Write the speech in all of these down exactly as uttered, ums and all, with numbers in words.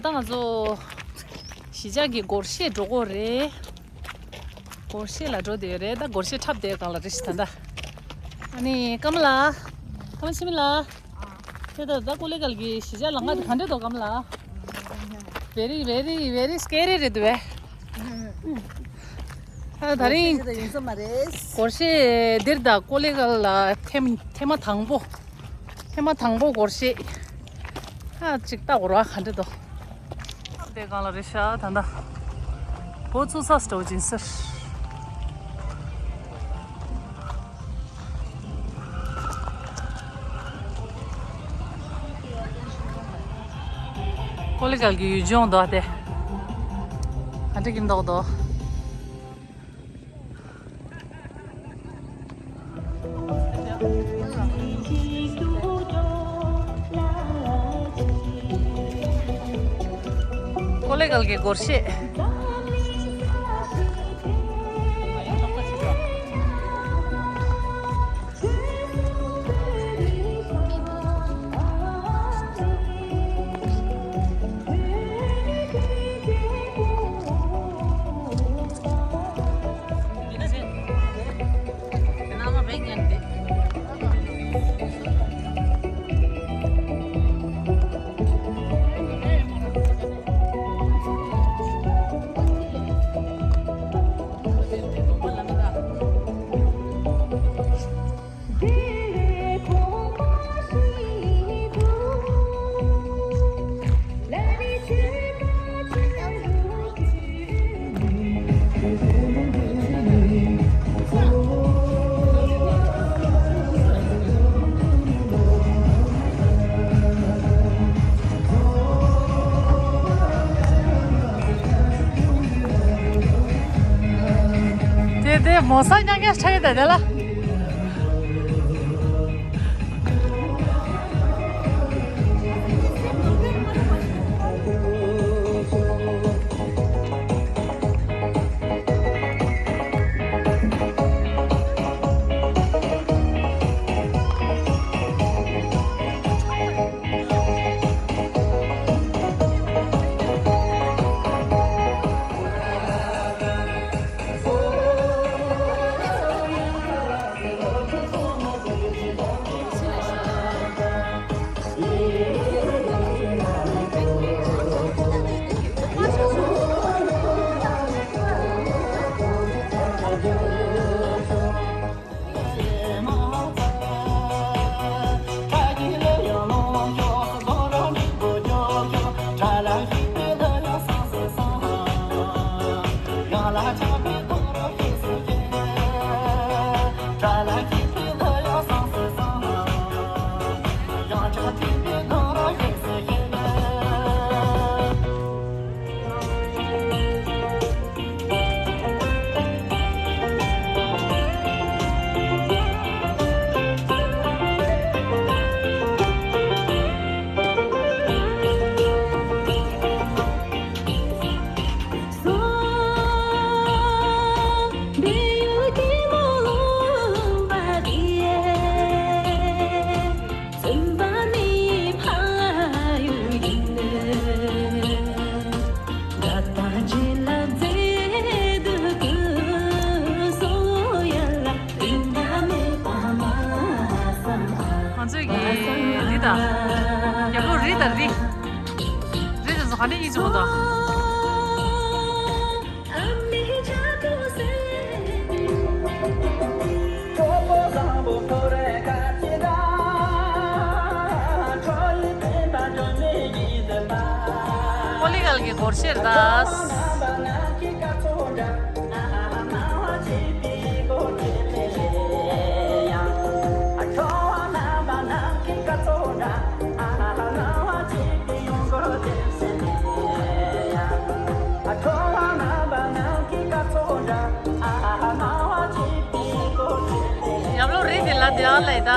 ད་ང་ཚོ་གཞིས་ཆགས་ཀྱི་སྒོར་གཞས་འགྲོ་གི་རེད། སྒོར་གཞས་ལ་འགྲོ་བསྡད་ཡོད་རེད། ད་སྒོར་གཞས་འཁྲབ་བསྡད་སྒང་ལ་རེད་ཤག་ད་ལྟ། ཨ་ནི་ཀམ་ལ། ཀམ་ལ་ཕྱི་མི་ལ། དེ་ད་ད་ཀོ་ལི་གྷལ་གྱི་གཞིས་ཆགས་ལམ་ཁ་དེ་ག་འདྲ་འདུག་ཀམ་ལ། Very very very scary རེད་འདུག་བས། ད་ད་རིང་སྒོར་གཞས་འདིར་ད་ཀོ་ལི་གྷལ་ལ་ཐེངས་ཐེངས་མ་དང་པོ། ཐེངས་མ་དང་པོ་སྒོར་གཞས། ཨ་ཅིག་ལྟ་དགོས་ར་ག་འདྲ་འདུག་དེ་སྒང་ལ་རེད་ཤག་ད་ལྟ་བོད་ཚོ་ས་སྤྲོ་སྦྱིན་སར། ཀོ་ལི་གྷལ་གྱི་ཡུལ་ལྗོངས་འདུག་དེ། ག་འདྲ་གྱིན་འདུག་དོ། ཀོ་ལི་གྷལ་གྱི་སྒོར་གཞས། དེ་དེ་མོ་ས་ཉག་ཉག་ཆགས་ཡོད་ད་དེ་ལ། ང་ཚོས་ཀྱི་རི་དང་། རྒྱབ་ལོགས་རི་དང་རི། རི་དེ་ཚོ་ག་ནས་ཡིན་ཅི་མོ་དང་། ཀོ་ལི་གྷལ་གྱི་སྒོར་གཞས་རེད་ད། ཡབ་ལོ་རི་དེ་ལ་དེ་ཨ་ལས་ད།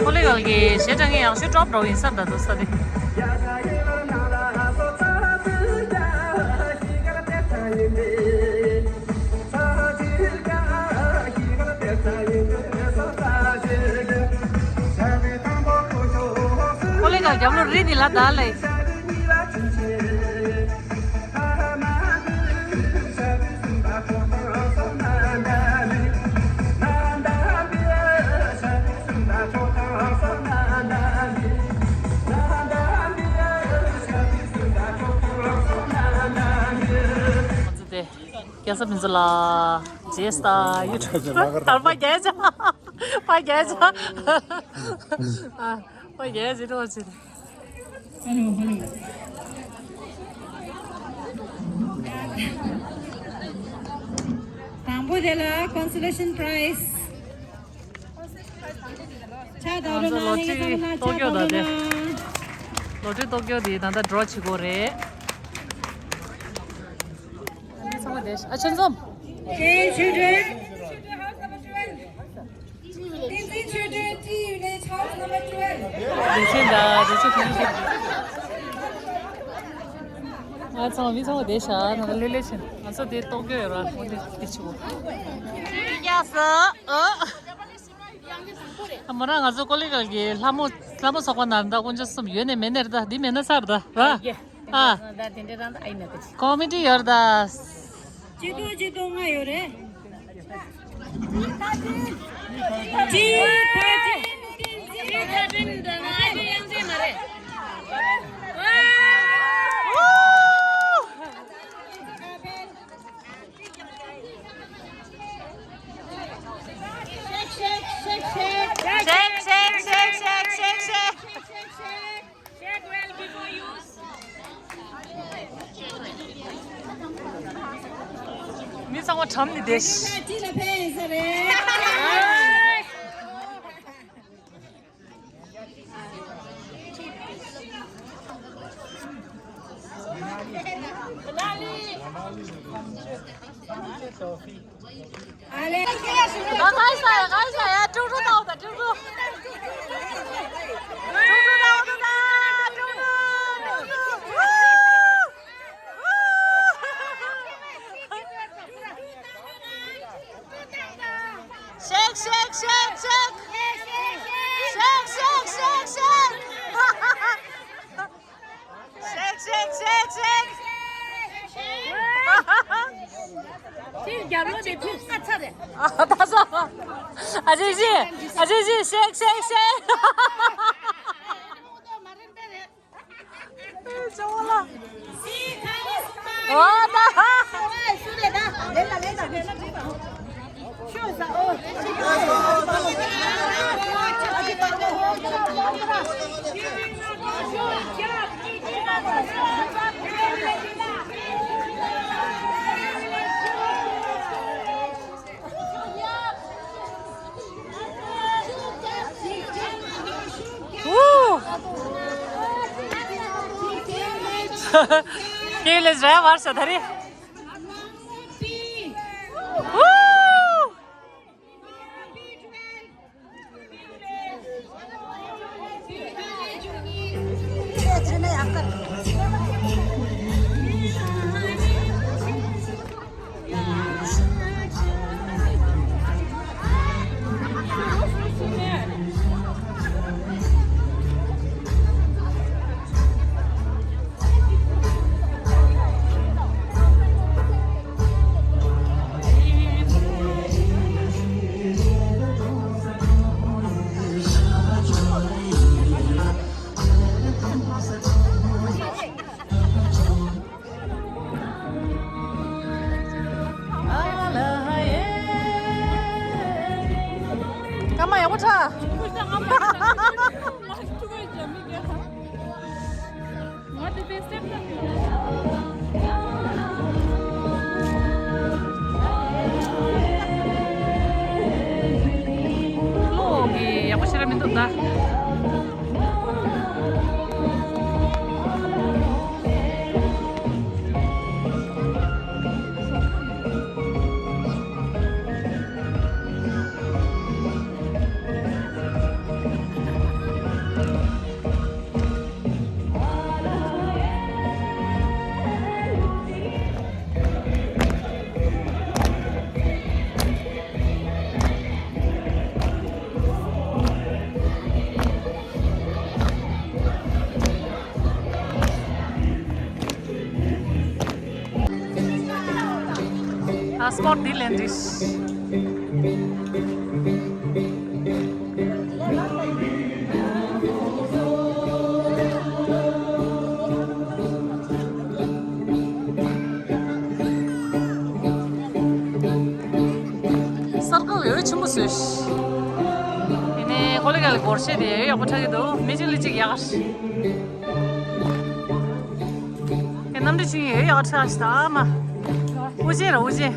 ཀོ་ལི་གྷལ་གྱི་གཞས་དྲ་ངས་ཡག་ཤོས་ཀྲོབ་འགྲོ་ཡིན་ས་ད་དུ་ས་དེ། ཀོ་ལི་གྷལ་ རྒྱབ་ལོགས་རི་ནི་ལ་དྭགས་ལ། ང་ཚོ་དེ་རྒྱལ་ས་མི་ཚོ་ལ་རྗེས་ད་ཡུ་ཊུབ་དར་པ་རྒྱལ་ཅག་པ་རྒྱལ་ཅག་ཨ་པ་རྒྱལ་ཅིག་ཏོག་ཅིག་ཧེ་ལོ་ཧེ་ལོ། དང་པོ་དེ་ལ་consolation prize། ང་ཚོ་ལོ་ཊི་རི་གཏོགས་རྒྱུ་ད་དེ། ལོ་ཊི་རི་གཏོགས་རྒྱུ་དེ་ད་ལྟ་ཌོ་རོ་བྱེད་དགོས་རེད། ཨ་ཆེན་ཙོམ། Ten children. Tenzin children, T unit, house number twelve. དེ་ཆེན་ད་དེ་ཆེན་དེ་ཆེན། ང་ཚང་མི་ཚང་བ་དེ་ཤ་ན་ལེ་ལེ་ཆེན། ང་ཚོ་དེ་གཏོགས་རྒྱུ་ཡོད་ར་འོ་དེ་དེ་ཆེ་བོ། ཡ་ས་ཨ། མོ་རང་ང་ཚོ་ཀོ་ལི་གལ་གྱི་ལྷ་མོ་ལྷ་མོ་ཚོགས་པ་ནང་ད་དཀོན་མཆོག་གསུམ་ཡོད་ནས་མེད་ནས་རེད་ད། འདི་མེད་ན་ཚར་ད་ར། ཨ། ད་དེ་འདྲ་རང་ད་ཨ་ཡིན་ན་ད་ཅི། ཀོ་མི་ཊི་ཡོད་ད། ཅི་ཏོ་ཅི་ཏོ་ང་ཡོད་རེད། ཅི་ཐ་ཅི། ཅི་ཐ་ཅི་འདི་ང་ཨ་ཅི་ཡང་ཅི་མ་རེད། Shake, shake, shake, shake. Shake, shake, shake, shake, shake, shake. Shake well before use. མི་ཚང་མ་གྲམ་ནས་བསྡད་ཤག Shake, shake, shake, shake. Shake, shake, shake, shake. Shake, shake, shake, shake. ཕྱིར་རྒྱབ་ལོགས་ནས་ཕྱིར་ས་ཚ་རེད། ཨ་ད་ས། ཨ་ཅེ་ཅེ། ཨ་ཅེ་ཅེ། Shake, shake, shake. ཨོ་ད། ཧུ། ཁྱེད་ལས་ར་བར་ས་ད་རེ། ཧུ། སྐར་མ་ཡག་པོ་འཁྲབ། གློག་གི་ཡག་པོ་ཞེ་དྲག་མི་འདུག་ད། སི་པོཊ་འདི་ལེན་འདི། སར་ཀལ་ཡོད་ཆེན་པོ་བཟོས། ཡིན་ནའི་ཀོ་ལི་གྷལ་སྒོར་གཞས་དེ་ཡག་པོ་འཁྲབ་ཀྱི་འདུག་མི་གཅིག་ལ་གཅིག་ཡག་ག་ཨེ་རྣམ་འདྲེན་ཆུང་ཡོད་ཡག་འཁྲབ་ཤི་ད་མ། དབུ་ཅན་ར་དབུ་ཅན།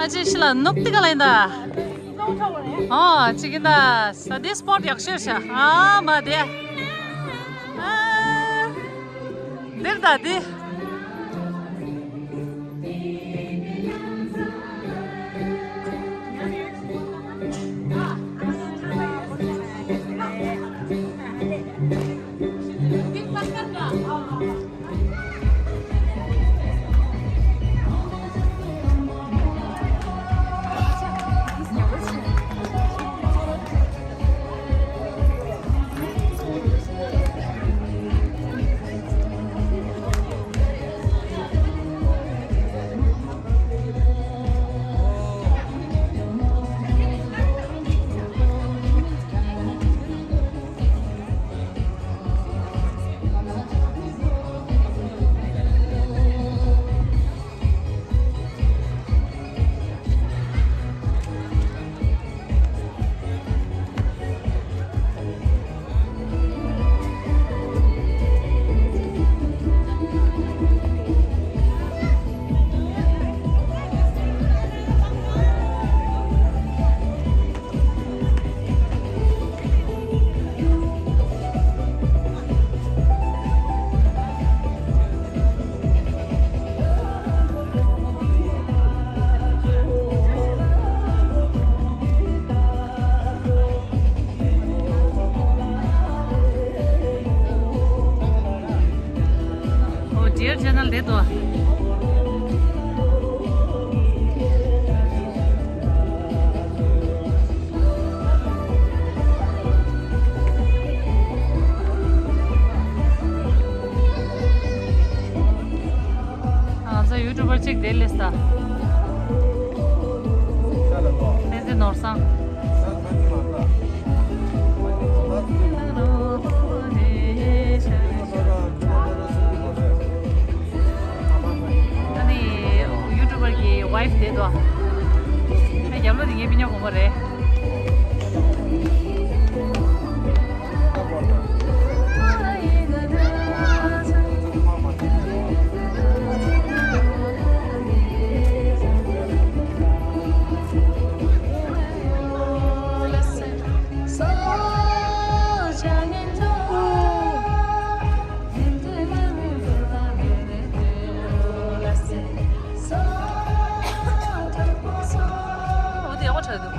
ཨ་ཅེ་ཤི་ལ་ནུབ་ཏི་ག་ལ་ཡིན་ད། ཨོ་ཅི་གིན་ད་ས་དེ་སི་པོཊ་ཡག་ཤོས་ཤ་ཨ་མ་དེ། ཨ་འདིར་ད་དེ། ཨོ་ཌི་ཡར་ཆེ་ནལ་དེ་དོ། ང་ཚོ་ཡུ་ཊུབ་པར་གཅིག་དེ་སླེབས་ད། བསྟན་འཛིན་ནོར་བཟང་། ཨ་ནི་ཡུ་ཊུབ་པར་གྱི་ཝའི་ཕི་དེ་དོ། ཨ་རྒྱབ་ལོགས་དེ་ངའི་སྤུན་ཀྱག་གོང་མ་རེད། འོ་དེ་ཡག་པོ་ཆགས་འདུག་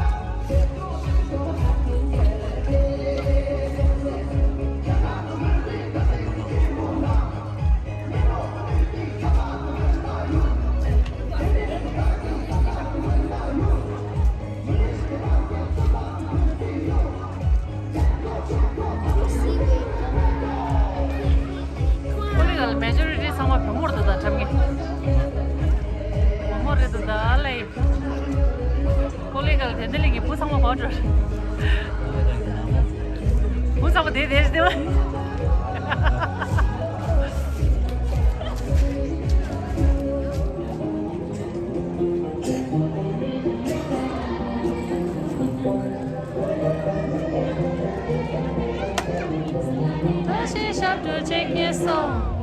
ཀོ་ལི་གྷལ་མེ་ཇོ་རི་ཊི་ཚང་མ་བུ་མོ་རེད་འདུག་ད་འཁྲབ་མཁན། བུ་མོ་རེད་འདུག་ད་ལེ། ཀོ་ལི་གྷལ་དེ་འདི་ལས་ཀྱི་བུ་ཚང་མ་གོ་འགྲོ། བུ་ཚང་མ་དེ་དེ་རེད་དེ་བ། ད་ཞེས་ཞབས་བྲོ་གཅིག་རྙེད་སོང་།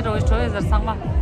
རོ་བྲོ་ཡོད་ཟེར་ཚང་མ།